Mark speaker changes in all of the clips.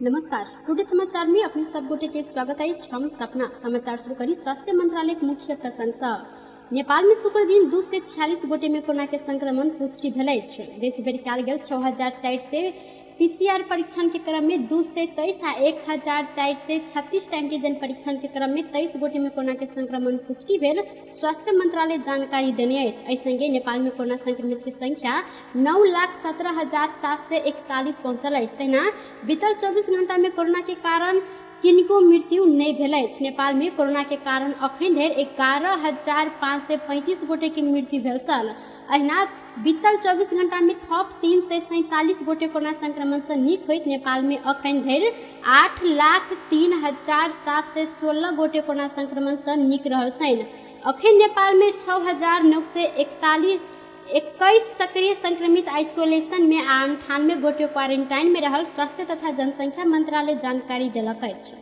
Speaker 1: नमस्कार, टुडे समाचार में अपने सब गोटे के स्वागत अछि। हम सपना समाचार शुरू करी स्वास्थ्य मंत्रालय के मुख्य प्रसंग। नेपाल में शुक्र दिन 246 गोटे में कोरोना के संक्रमण पुष्टि भेल अछि। देश भरि कयल गेल 6400 पीसीआर परीक्षण के क्रम में 223 आ 1436 एंटीजन परीक्षण के क्रम में 23 गोटे में कोरोना के संक्रमण पुष्टि भेल स्वास्थ्य मंत्रालय जानकारी देने अछि। एहि संगे नेपाल में कोरोना संक्रमित के संख्या 9,17,741 पहुंचल अछि। तहिना बीतल 24 घंटा में कोरोना के कारण किनको मृत्यु नहि भेल अछि। नेपाल में कोरोना के कारण अखन धरि 11,535 गोटे के मृत्यु भेल छल। अहिना बीतल 24 घंटा में थप 347 गोटे कोरोना संक्रमण से नीक होइत नेपाल में अखन धरि 8,03,716 गोटे कोरोना संक्रमण से नीक रहल छनि। अखन नेपाल में 6,921 सक्रिय संक्रमित आइसोलेशन में आ 98 गोटे क्वारेंटाइन में रहल स्वास्थ्य तथा जनसंख्या मंत्रालय जानकारी देलक अछि।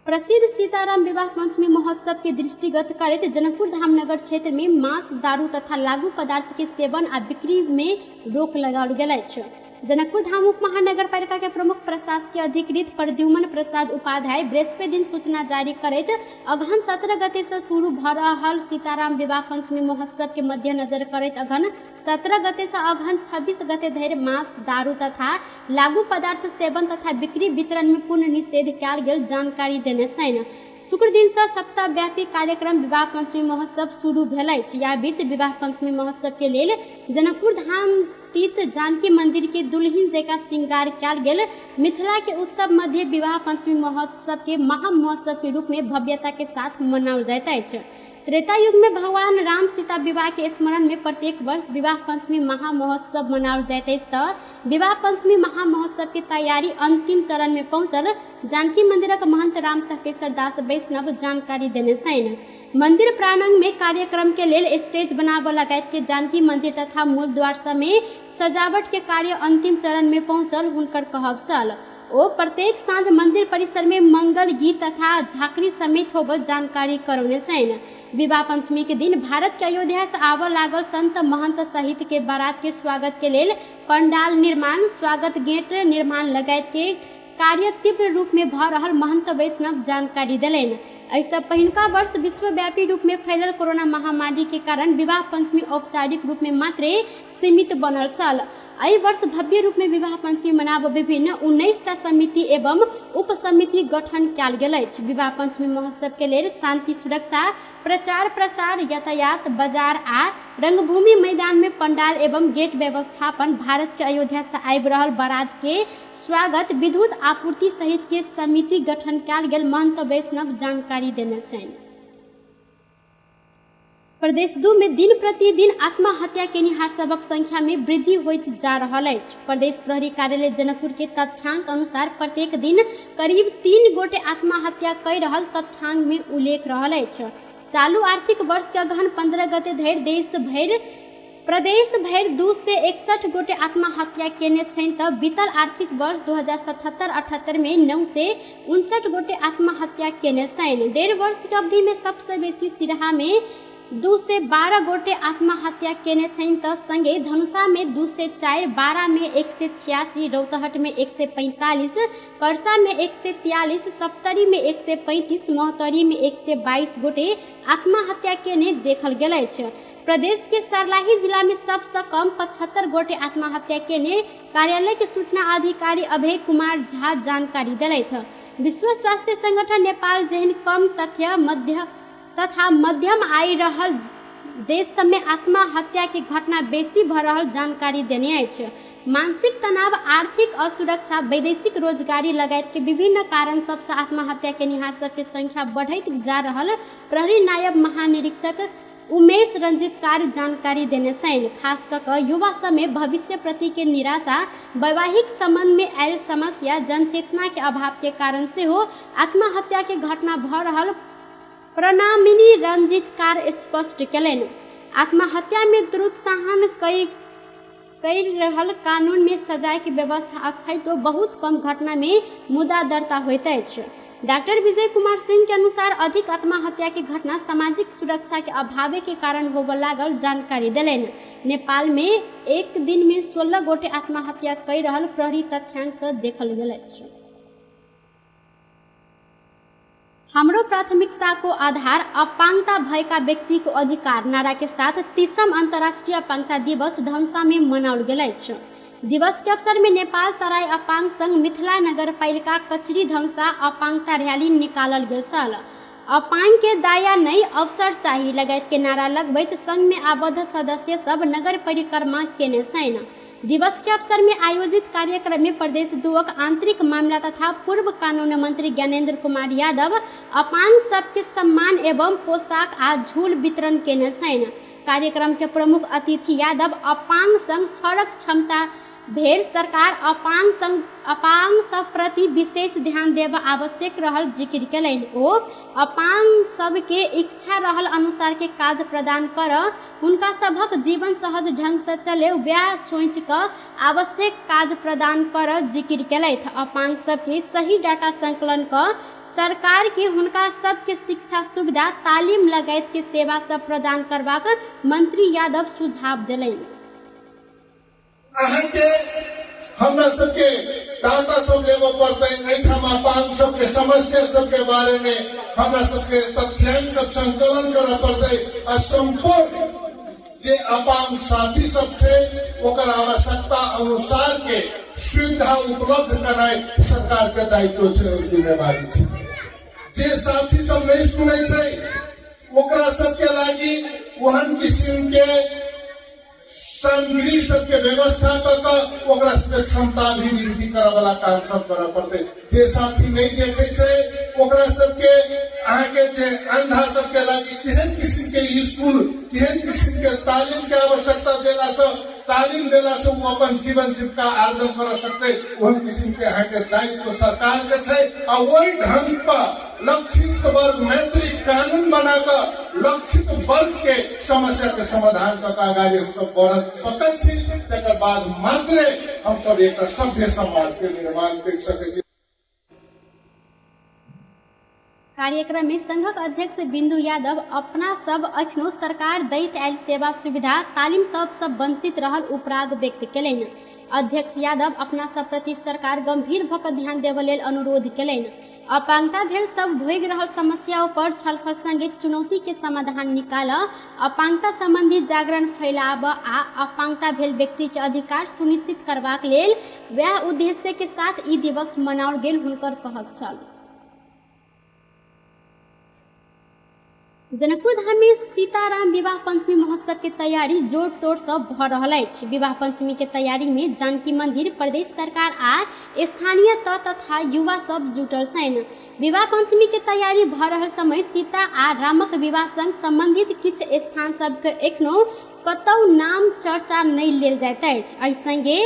Speaker 1: प्रसिद्ध सीताराम विवाह पंचमी महोत्सव के दृष्टिगत करैत जनकपुर धामनगर क्षेत्र में मांस, दारू तथा लागू पदार्थ के सेवन आ बिक्री में रोक लगाओल गेल अछि। जनकपुर धाम उप महानगर पालिका के प्रमुख प्रशासकीय अधिकृत प्रद्युमन प्रसाद उपाध्याय बृहस्पति दिन सूचना जारी करैत अगहन 17 गते से शुरू भ रहल सीताराम विवाह पंचमी महोत्सव के मद्देनजर करैत अगहन 17 गते से अगहन 26 गते धरि मांस, दारू तथा लागू पदार्थ सेवन तथा बिक्री वितरण में पूर्ण निषेध कयल गेल जानकारी देने छनि। शुक्र दिन से सप्ताहव्यापी कार्यक्रम विवाह पंचमी महोत्सव शुरू भेल अछि। या बीच विवाह पंचमी महोत्सव के लेल जनकपुर धाम स्थित जानकी मंदिर के दुल्हिन जकाँ श्रृंगार कयल गेल। मिथिला के उत्सव मध्य विवाह पंचमी महोत्सव के महा महोत्सव के रूप में भव्यता के साथ मनाओल जाइत अछि। त्रेता युग में भगवान राम सीता विवाह के स्मरण में प्रत्येक वर्ष विवाह पंचमी महा महोत्सव मनाओल जाइत अछि। तऽ विवाह पंचमी महा महोत्सव के तैयारी अंतिम चरण में पहुंचल जानकी मंदिरक महंत राम तपेश्वर दास वैष्णव जानकारी देने छनि। मंदिर प्रांगण में कार्यक्रम के लेल स्टेज बनाबऽ लगायत के जानकी मंदिर तथा मूल द्वार सब में सजावट के कार्य अंतिम चरण में पहुंचल हुनकर कहब छल। ओ प्रत्येक साँझ मंदिर परिसर में मंगल गीत तथा झांकरी समेत होबऽ जानकारी करौने छनि। विवाह पंचमी के दिन भारत के अयोध्या से आबऽ लागल संत महंत सहित के बारात के स्वागत के लेल पंडाल निर्माण, स्वागत गेट निर्माण लगायत के कार्य तीव्र रूप में भ रहल महंत वैष्णव जानकारी देलनि। एहिसँ पहिलुका वर्ष विश्वव्यापी रूप में फैलल कोरोना महामारी के कारण विवाह पंचमी औपचारिक रूप में मात्रे सीमित बनल छल। एहि वर्ष भव्य रूप में विवाह पंचमी मनाबऽ विभिन्न 19टा समिति एवं उप समिति गठन कयल गेल अछि। विवाह पंचमी महोत्सव के लेल शांति सुरक्षा, प्रचार प्रसार, यातायात, बाजार आ रंगभूमि मैदान में पंडाल एवं गेट व्यवस्थापन, भारत के अयोध्या से आबि रहल बारात के स्वागत, विद्युत आपूर्ति सहित के समिति गठन कयल गेल महंत वैष्णव जानकारी देने छनि। प्रदेश 2 में दिन प्रतिदिन आत्महत्या केनिहार सबक संख्या में वृद्धि होइत जा रहल अछि। प्रदेश प्रहरी कार्यालय जनकपुर के तथ्यांक अनुसार प्रत्येक दिन करीब 3 गोटे आत्महत्या कय रहल तथ्यांक में उल्लेख रहल अछि। चालू आर्थिक वर्ष के अगहन 15 गते धरि देश भरि प्रदेश भरि 261 गोटे आत्महत्या केने छनि तऽ बीतल आर्थिक वर्ष 2077-78 में 959 गोटे आत्महत्या केने छनि। 1.5 वर्ष के अवधि में सबसे बेसी सिरहा में 212 गोटे आत्महत्या केने छनि तऽ संगे धनुषा में 204, बारा में 186, रौतहट में 145, परसा में 143, सप्तरी में 135, महोत्तरी में 122 गोटे आत्महत्या केने देखल गेल अछि। प्रदेश के सर्लाही जिला में सबसे कम 75 गोटे आत्महत्या केने कार्यालय के सूचना अधिकारी अभय कुमार झा जानकारी देलथि। विश्व स्वास्थ्य संगठन नेपाल जेहन कम तथ्य मध्य तथा मध्यम आय रहल देश सब में आत्महत्या के घटना बेसी भ रहल जानकारी देने अछि। मानसिक तनाव, आर्थिक असुरक्षा, वैदेशिक रोजगारी लगायत के विभिन्न कारण सबसे आत्महत्या केनिहार सबके संख्या बढ़ैत जा रहल प्रहरी नायब महानिरीक्षक उमेश रंजित कार जानकारी देने छनि। खास कऽ कऽ युवा सब में भविष्य प्रति के निराशा, वैवाहिक संबंध में आयल समस्या, जनचेतना के अभाव के कारण सेहो आत्महत्या के घटना भ रहल प्रणामिनी रंजित कार स्पष्ट केलनि। आत्महत्या में प्रोत्साहन करि रहल कानून में सजाय के व्यवस्था अछैतो बहुत कम घटना में मुद्दा दर्ता होइत अछि। डॉक्टर विजय कुमार सिंह के अनुसार अधिक आत्महत्या के घटना सामाजिक सुरक्षा के अभावे के कारण होबय लागल जानकारी देलनि। नेपाल में एक दिन में 16 गोटे आत्महत्या कय रहल प्रहरी तथ्यांक से देखल गेल अछि। हाम्रो प्राथमिकताको आधार अपाङ्गता भएका व्यक्तिको अधिकार नारा के साथ 30म अन्तर्राष्ट्रिय अपाङ्गता दिवस धनुषा में मनाओल गेल अछि। दिवस के अवसर में नेपाल तराई अपाङ्ग संघ मिथिला नगरपालिका कचरी धनुषा अपाङ्गता रैली निकालल गेल छल। अपाङ्ग के दाया नै अवसर चाही लगायत के नारा लगबैत संघ में आबद्ध सदस्य सब नगर परिक्रमा केने छैन। दिवस के अवसर में आयोजित कार्यक्रम में प्रदेश 2 आंतरिक मामला तथा पूर्व कानून मंत्री ज्ञानेन्द्र कुमार यादव अपांग सबके सम्मान एवं पोशाक आ झूल वितरण केने छैन। कार्यक्रम के प्रमुख अतिथि यादव अपांग संग फरक क्षमता भेल सरकार अपांग सब प्रति विशेष ध्यान देब आवश्यक रहल जिक्र केलनि। ओ अपांग सबके इच्छा रहल अनुसार के काज प्रदान कर हुनका सभक जीवन सहज ढंग से चले वएह सोचि कऽ आवश्यक काज प्रदान कर जिक्र केलथि। अपांग सबके सही डाटा संकलन कऽ सरकार के हुनका सबके शिक्षा सुविधा तालीम लगायत के सेवा सब प्रदान करबाक मंत्री यादव सुझाव देलनि।
Speaker 2: अहाँके हमरा सबके डाटा सब लेबऽ पड़तै, एहिठाम अपांग सबके समस्या सबके बारे में हमरा सबके तथ्यांक सब संकलन करऽ पड़तै आ संपूर्ण जे अपांग साथी सब छै ओकर आवश्यकता अनुसार के सुविधा उपलब्ध कराय सरकार के दायित्व छै और जिम्मेवारी छै। जे साथी सब नहीं सुनै छै ओकरा सबके लागी ओहन किसिम के सामग्री सबके व्यवस्था कऽ कऽ ओकरा सबके क्षमता भी वृद्धि करऽ वाला काम सब करऽ पड़तै। जे साथी नहीं देखै छै ओकरा सबके अहाँके जे अंधा सबके लागी तेहन किसिम के स्कूल तेहन किसिम के तालीम के आवश्यकता देला से तालीम देला से ओ अपन जीवन जीविका आर्जन कर सकतै, ओहन किसिम के अहाँके दायित्व सरकार के छै। आ ओहि ढंग पर लक्षित वर्ग मैत्री कानून बना कऽ लक्षित वर्ग के समस्या के समाधान कऽ कऽ अगाडि हमसब बढ़ सकै छी, तकर बाद मात्रे हमसब एकटा सभ्य समाज के निर्माण कर सकै छी।
Speaker 1: कार्यक्रम में संघक अध्यक्ष बिंदु यादव अपना सब अखनो सरकार दैत आयल सेवा सुविधा तालीम सब सब वंचित रहल उपराग व्यक्त केलनि। अध्यक्ष यादव अपना सब प्रति सरकार गंभीर भऽ कऽ ध्यान देबऽ लेल अनुरोध केलनि। अपांगता भेल सब भोगि रहल समस्या पर छलफल संगे चुनौती के समाधान निकाल अपांगता संबंधी जागरण फैलाब आ अपांगता भेल व्यक्ति के अधिकार सुनिश्चित करबाक लेल वएह उद्देश्य के साथ ई दिवस मनाओल गेल हुनकर कहब छल। जनकपुर धाम में सीताराम विवाह पंचमी महोत्सव के तैयारी जोर तोड़ से भऽ रहल अछि। विवाह पंचमी के तैयारी में जानकी मंदिर, प्रदेश सरकार आ स्थानीय तह तथा युवा सब जुटल छनि। विवाह पंचमी के तैयारी भऽ रहल समय सीता आ रामक विवाह संग संबंधित किछु स्थान सबके एखनो कतौ नाम चर्चा नहि लेल जाइत अछि। एहि संगे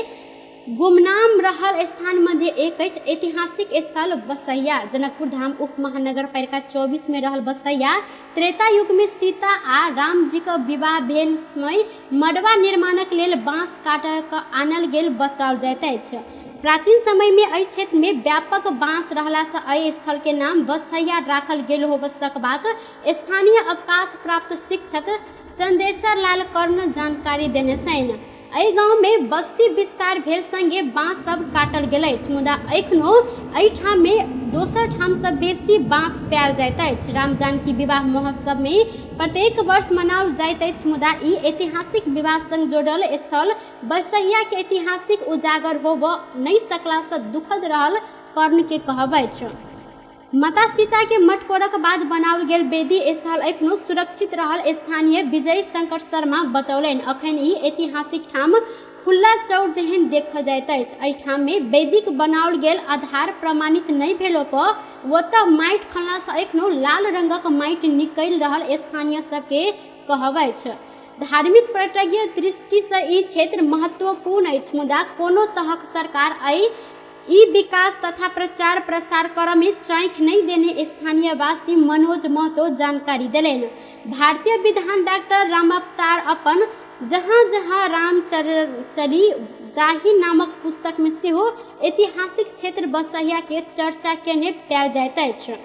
Speaker 1: गुमनाम रहल स्थान मध्य एक अछि ऐतिहासिक स्थल बसैया। जनकपुर धाम उप महानगरपालिका 24 में रहल बसैया त्रेता युग में सीता आ रामजी के विवाह भेल समय मड़वा निर्माणक लेल बाँस काट कऽ आनल गेल बताओल जाइत अछि। प्राचीन समय में एहि क्षेत्र में व्यापक बाँस रहला से एहि स्थल के नाम बसैया राखल गेल होब सकबाक स्थानीय अवकाश प्राप्त शिक्षक चंदेश्वर लाल कर्ण जानकारी देने छनि। एहि गाँव में बस्ती विस्तार भेल संगे बाँस सब काटल गेल अछि, मुदा एखनो एहिठाम में दोसर ठाम से बेसी बाँस पायल जाइत अछि। राम जानकी विवाह महोत्सव में प्रत्येक वर्ष मनाओल जाइत अछि, मुदा ई ऐतिहासिक विवाह संग जोड़ल स्थल बसहिया के ऐतिहासिक उजागर होबऽ नहि सकला से दुखद रहल कर्ण के कहब अछि। माता सीता के मटकोरक बाद बनाओल गेल वेदी स्थल एखनो सुरक्षित रहल स्थानीय विजय शंकर शर्मा बतौलनि। अखन ई ऐतिहासिक ठाम खुला चौर जेहन देखल जाइत अछि। एहि ठाम में वैदिक बनाओल गेल आधार प्रमाणित नहि भेलो पर ओतऽ माटि खनला से एखनो लाल रंगक माटि निकलि रहल स्थानीय सबके कहब अछि। धार्मिक पर्यटकीय दृष्टि से ई क्षेत्र महत्वपूर्ण अछि, मुदा कोनो तहक सरकार एहि ई विकास तथा प्रचार प्रसार करऽ में चाँखि नहि देने स्थानीयवासी मनोज महतो जानकारी देलनि। भारतीय विधान डॉक्टर रामावतार अपन जहाँ जहाँ राम चली जाही नामक पुस्तक में सेहो ऐतिहासिक क्षेत्र बसहिया के चर्चा केने पायल जाइत अछि।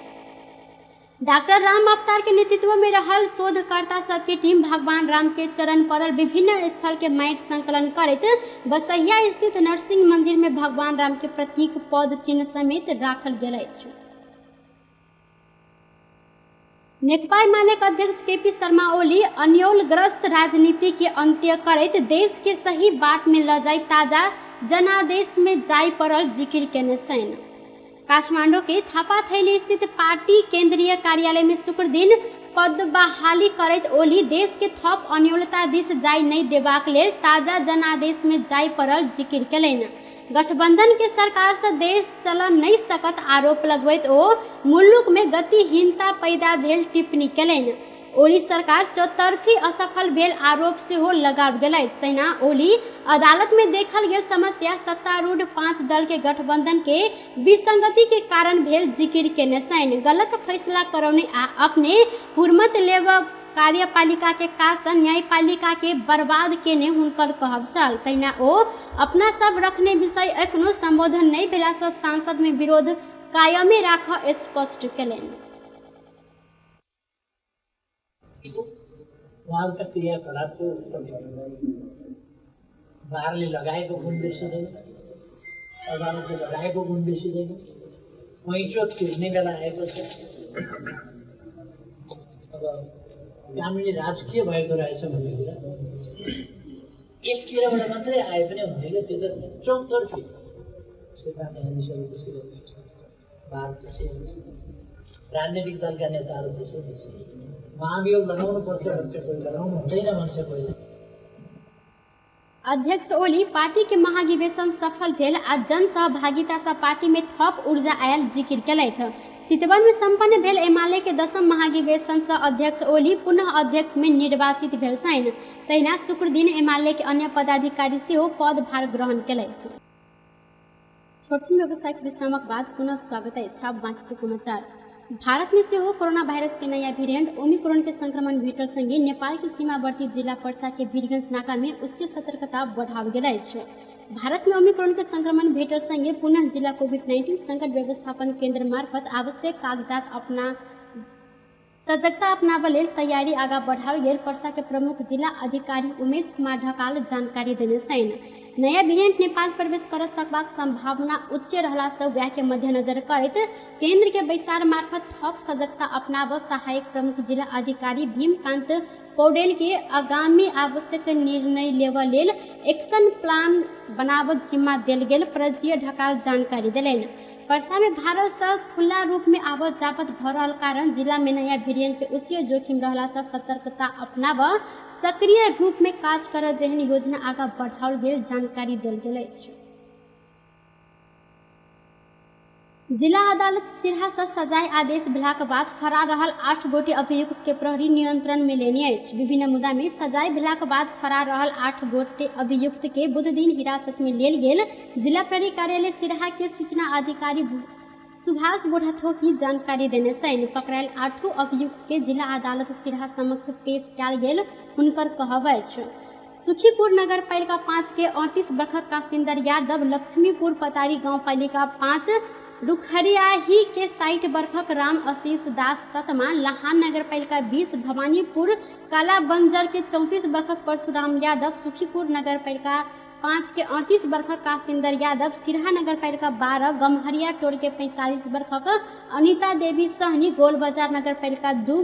Speaker 1: डॉक्टर राम अवतार के नेतृत्व में रहल शोधकर्ता सबके टीम भगवान राम के चरण पड़ल विभिन्न स्थल के माटि संकलन करैत बसहिया स्थित नरसिंह मंदिर में भगवान राम के प्रतीक पद चिन्ह समेत राखल गेल अछि। नेकपा एमाले के अध्यक्ष केपी शर्मा ओली अन्योलग्रस्त राजनीति के अंत्य करैत देश के सही बाट में ल जाई ताजा जनादेश में जाय पड़ल जिकिर केने छनि। काठमांडू के थापाथैली स्थित पार्टी केंद्रीय कार्यालय में शुक्र दिन पद बहाली करैत ओली देश के थप अन्योलता दिस जाय नहि देबाक लेल ताजा जनादेश में जाय पड़ल जिकिर केलनि। गठबंधन के सरकार से देश चल नहीं सकत आरोप लगबैत ओ मुल्क में गतिहीनता पैदा भेल टिप्पणी केलनि। ओली सरकार चौतरफी असफल भेल आरोप सेहो लगाओल गेल अछि। तहिना ओली अदालत में देखल गेल समस्या सत्तारूढ़ 5 दल के गठबंधन के विसंगति के कारण भेल जिकिर केने छनि। गलत फैसला करौने आ अपने हुरमत लेब कार्यपालिका के काज न्यायपालिका के बर्बाद केने हुनकर कहब छल। तहिना ओ अपना सब रखने विषय एखनो संबोधन नहि भेला सँ सांसद में विरोध कायमे राखऽ स्पष्ट केलनि।
Speaker 3: उहाँहरूका क्रियाकलापको प्रतिबिम्ब बारले लगाएको गुण बिर्सिँदैन, अदालतले लगाएको गुण बिर्सिँदैन, पैँचो तिर्ने बेला आएको छ। अब कानुनी राज के भएको रहेछ भन्ने कुरा एकतिरबाट मात्रै आए पनि हुँदैन, त्यो त चौतर्फी। श्रीमान न्यायाधीशहरू त्यसै गर्नुहुन्छ, बार त्यसै हुन्छ, राजनीतिक दलका नेताहरू त्यसै हुन्छ, महाभियोग लगाउनु पर्छ भन्छ कोही, लगाउनु हुँदैन भन्छ कोही।
Speaker 1: अध्यक्ष ओली पार्टी के महाधिवेशन सफल भेल आ जनसहभागिता सँ पार्टी में थप ऊर्जा आयल जिकिर केलथि। चितवन में संपन्न भेल एमाले के 10म महाधिवेशन सँ अध्यक्ष ओली पुनः अध्यक्ष में निर्वाचित भेल छनि। तहिना शुक्र दिन एमाले के अन्य पदाधिकारी सेहो पदभार ग्रहण केलथि। छोटछिन व्यावसायिक विश्रामक बाद पुनः स्वागत अछि। आब बाँकी के समाचार। भारत में सेहो कोरोना वायरस के नया वेरिएंट ओमिक्रॉन के संक्रमण भेटल संगे नेपाल के सीमावर्ती जिला पर्सा के वीरगंज नाका में उच्च सतर्कता बढ़ाओल गेल अछि। भारत में ओमिक्रॉन के संक्रमण भेटल संगे पुनः जिला कोविड-19 संकट व्यवस्थापन केंद्र मार्फत आवश्यक कागजात अपना सजगता अपनाबऽ लेल तैयारी आगाँ बढ़ाओल गेल पर्सा के प्रमुख जिला अधिकारी उमेश कुमार ढकाल जानकारी देने छनि। नया वेरिएंट नेपाल प्रवेश कर सकबाक संभावना उच्च रहला सँ वएह के मध्यनजर करैत केंद्र के बैसार मार्फत थप सजगता अपनाबऽ सहायक प्रमुख जिला अधिकारी भीमकांत पौडेल के आगामी आवश्यक निर्णय लेबऽ लेल एक्शन प्लान बनाबऽ जिम्मा देल गेल प्रजीय ढकाल जानकारी देलनि। पर्सा में भारत सँ खुला रूप में आवत जावत भऽ रहल कारण जिला में नया वेरिएंट के उच्च जोखिम रहला सँ सतर्कता अपनाबऽ सक्रिय रूप में काज करऽ जेहन योजना आगाँ बढ़ाओल गेल जानकारी देल गेल अछि। जिला अदालत सिरहा सँ सजाय आदेश भेलाक बाद फरार रहल 8 गोटे अभियुक्त के प्रहरी नियंत्रण में लेने अछि। विभिन्न मुद्दा में सजाय भेलाक बाद फरार रहल 8 गोटे अभियुक्त के बुध दिन हिरासत में लेल गेल जिला प्रहरी कार्यालय सिरहा के सूचना अधिकारी सुभाष बुढ़ाथोकी जानकारी देने छनि। पकड़ायल 8 अभियुक्त के जिला अदालत सिरहा समक्ष पेश कयल गेल हुनकर कहब अछि। सुखीपुर नगरपालिका 5 के 38 वर्षक काशिन्दर यादव, लक्ष्मीपुर पतारी गाउँपालिका 5 रुखरियाही के 60 वर्षक राम आशीष दास ततमा, लहान नगरपालिका 20 भवानीपुर काला बंजर के 34 वर्षक परशुराम यादव, सुखीपुर नगरपालिका 5 के 38 वर्षक काशिन्दर यादव, सिरहा नगरपालिका 12 गमहरिया टोल के 45 वर्षक अनिता देवी सहनी, गोलबजार नगरपालिका 2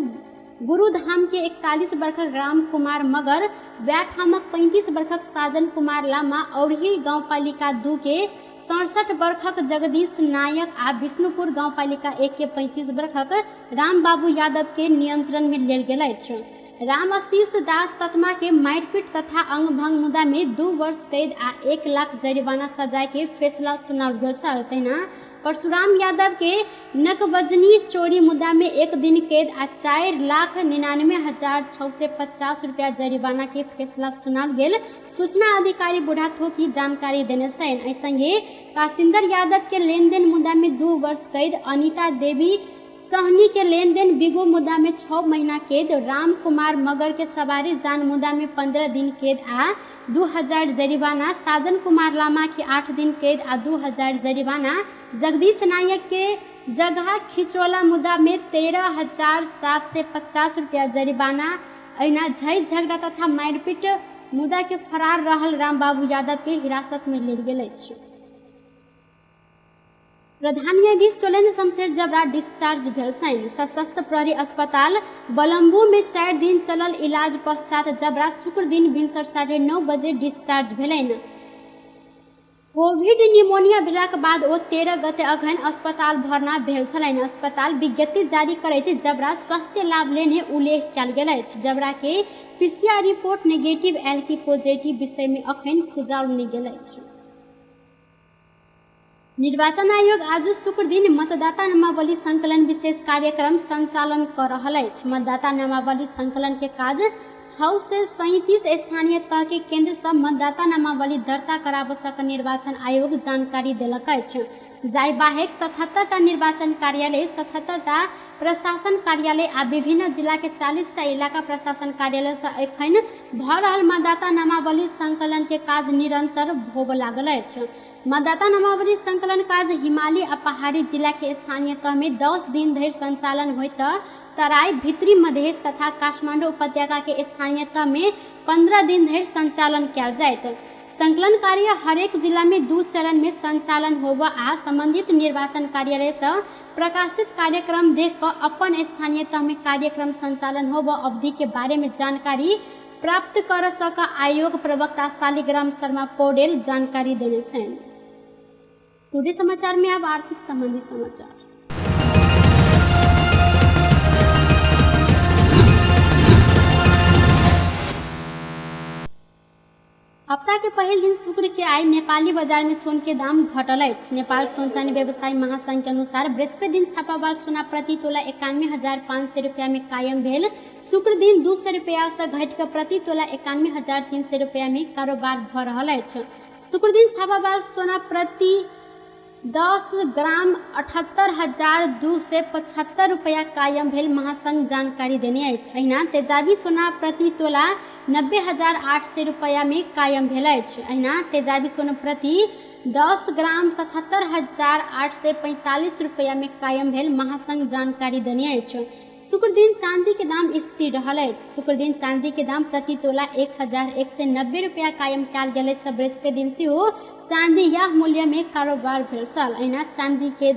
Speaker 1: गुरुधाम के 41 वर्षक राम कुमार मगर, वैठामक 35 वर्षक साजन कुमार लामा, औरही गाउँपालिका 2 के 67 वर्षक जगदीश नायक आ विष्णुपुर गाउँपालिका 1 के 35 वर्षक रामबाबू यादव के नियंत्रण में लेल गेल अछि। राम आशीष दास ततमा के मारिपीट तथा अंगभंग मुद्दा में 2 वर्ष कैद आ 1 लाख जरिमाना सजाय के फैसला सुनाओल गेल छल। तहिना परशुराम यादव के नकबजनी चोरी मुद्दा में 1 दिन कैद आ 4,99,650 रुपया जरिमाना के फैसला सुनाओल गेल सूचना अधिकारी बुढ़ाथोकी जानकारी देने छनि। एहि संगे काशिंदर यादव के लेनदेन मुद्दा में 2 वर्ष कैद, अनिता देवी सहनी के लेनदेन बिगो मुद्दा में 6 महीना कैद, राम कुमार मगर के सवारी जान मुद्दा में 15 दिन कैद आ 2000 जरिमाना, साजन कुमार लामा के 8 दिन कैद आ 2000 जरिमाना, जगदीश नायक के जगह खिचौला मुद्दा में 13,750 रुपया जरिमाना। अहिना झै झगड़ा तथा मारपीट मुद्दा के फरार रहल रामबाबू यादव के हिरासत में लेल गेल अछि। प्रधान न्यायाधीश चोलेन्द्र शमशेर जबरा डिस्चार्ज भेल छनि। सशस्त्र प्रहरी अस्पताल बलम्बू में 4 दिन चलल इलाज पश्चात जबरा शुक्र दिन भिनसर 9:30 बजे डिस्चार्ज भेलनि। कोविड निमोनिया भेलाक बाद ओ 13 गते अघन अस्पताल भर्ना भेल छलनि। अस्पताल विज्ञप्ति जारी करैत जबरा स्वास्थ्य लाभ लेने उल्लेख कयल गेल अछि। जबरा के पीसीआर रिपोर्ट नेगेटिव आयल कि पॉजिटिव विषय में अखन खुजाओल नहि गेल अछि। निर्वाचन आयोग आज शुक्र दिन मतदाता नामावली संकलन विशेष कार्यक्रम संचालन कर रहल अछि। मतदाता नामावली संकलन के काज 637 स्थानीय तह के केंद्र सब मतदाता नामावली दर्ता कराब सक निर्वाचन आयोग जानकारी देलक अछि। जाहि बाहेक 77टा निर्वाचन कार्यालय, 77टा प्रशासन कार्यालय आ विभिन्न जिला के 40टा इलाका प्रशासन कार्यालय से एखन भऽ रहल मतदाता नामावली संकलन के काज निरंतर होबऽ लागल अछि। मतदाता नामावली संकलन काज हिमाली आ पहाड़ी जिला के स्थानीय तह में 10 दिन धरि संचालन होइत तराई, भित्री मधेश तथा काठमांडू उपत्यका के स्थानीय तह में 15 दिन धरि संचालन कयल जायत। संकलन कार्य हरेक जिला में 2 चरण में संचालन होब आ संबंधित निर्वाचन कार्यालय से प्रकाशित कार्यक्रम देख कऽ अपन स्थानीय तह में कार्यक्रम संचालन होब अवधि के बारे में जानकारी प्राप्त कर सक आयोग प्रवक्ता शालिग्राम शर्मा पौडेल जानकारी देने छनि। टुडे समाचार में अब आर्थिक संबंधी समाचार। हप्ता के पहिल दिन शुक्र के आई नेपाली बाजार में सोन के दाम घटल अछि। नेपाल सोन चानी व्यवसायी महासंघ के अनुसार बृहस्पति दिन छापावाल सोना प्रति तोला 91,500 रुपया में कायम भेल। शुक्र दिन 200 रुपया से घटि कऽ प्रति तोला 91,300 रुपया में कारोबार भऽ रहल अछि। शुक्र दिन छापावाल सोना प्रति 10 ग्राम 78,275 रुपया कायम भेल महासंघ जानकारी देने अछि। अहिना तेजाबी सोना प्रति तोला 90,800 रुपया में कायम भेल अछि। अहिना तेजाबी सोना प्रति 10 ग्राम 77,845 रुपया में कायम भेल महासंघ जानकारी देने अछि। शुक्र दिन चांदी के दाम स्थिर रहल अछि। शुक्र दिन चांदी के दाम प्रति तोला 1,190 रुपया कायम कयल गेल अछि। तऽ बृहस्पति दिन सेहो चांदी यह मूल्य में कारोबार भेल छल। अहिना चांदी के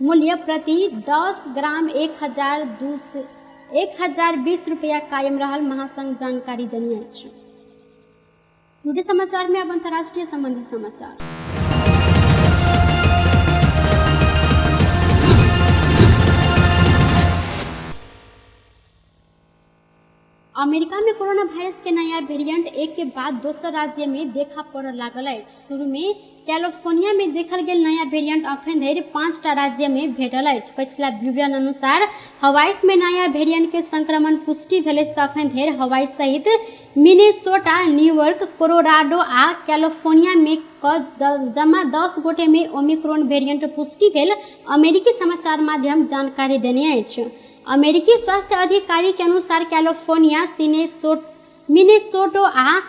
Speaker 1: मूल्य प्रति 10 ग्राम 1,020 रुपया कायम रहल महासंघ जानकारी देने अछि। टुडे समाचार में अब अंतर्राष्ट्रीय संबंधी समाचार। अमेरिका में कोरोना वायरस के नया वेरिएंट एक के बाद दोसर राज्य में देखा पड़ऽ लागल अछि। शुरू में कैलिफोर्निया में देखल गेल नया वेरिएंट अखन धरि 5टा राज्य में भेटल अछि। पछिला विवरण अनुसार हवाई में नया वेरिएंट के संक्रमण पुष्टि भेल अछि तऽ अखन धरि हवाई सहित मिनेसोटा, न्यूयॉर्क, कोलोराडो आ कैलिफोर्निया में जमा 10 गोटे में ओमिक्रॉन वेरिएंट पुष्टि भेल अमेरिकी समाचार माध्यम जानकारी देने अछि। अमेरिकी स्वास्थ्य अधिकारी के अनुसार कैलिफोर्निया, मिनेसोटो आ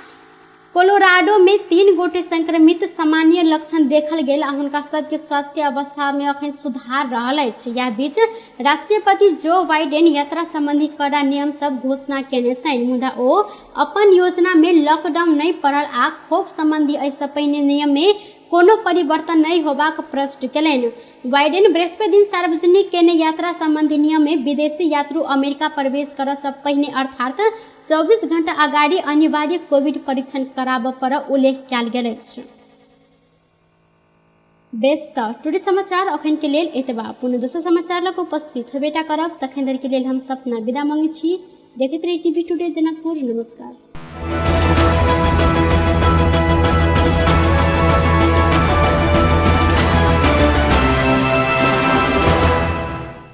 Speaker 1: कोलोराडो में 3 गोटे संक्रमित सामान्य लक्षण देखल गेल आ हुनका सबके स्वास्थ्य अवस्था में अखन सुधार रहल अछि। यह बीच राष्ट्रपति जो बाइडेन यात्रा संबंधी कड़ा नियम सब घोषणा केने छनि, मुदा ओ अपन योजना में लॉकडाउन नहि पड़ल आ खोप संबंधी एहिसँ पहिने नियम में कोनो परिवर्तन नहि होबाक प्रश्न केलनि। बाइडेन बृहस्पति दिन सार्वजनिक केने यात्रा संबंधी नियम में विदेशी यात्रु अमेरिका प्रवेश करऽ सँ पहिने अर्थात 24 घंटा अगाडि अनिवार्य कोविड परीक्षण कराबऽ पर उल्लेख कयल गेल अछि। बेस तऽ टुडे समाचार अखन के लेल एतबा। पुनः दोसर समाचार लग उपस्थित हेबेटा करब। तखन धरि के लेल हम सपना विदा मांगै छी। देखैत रही टीवी टुडे जनकपुर। नमस्कार।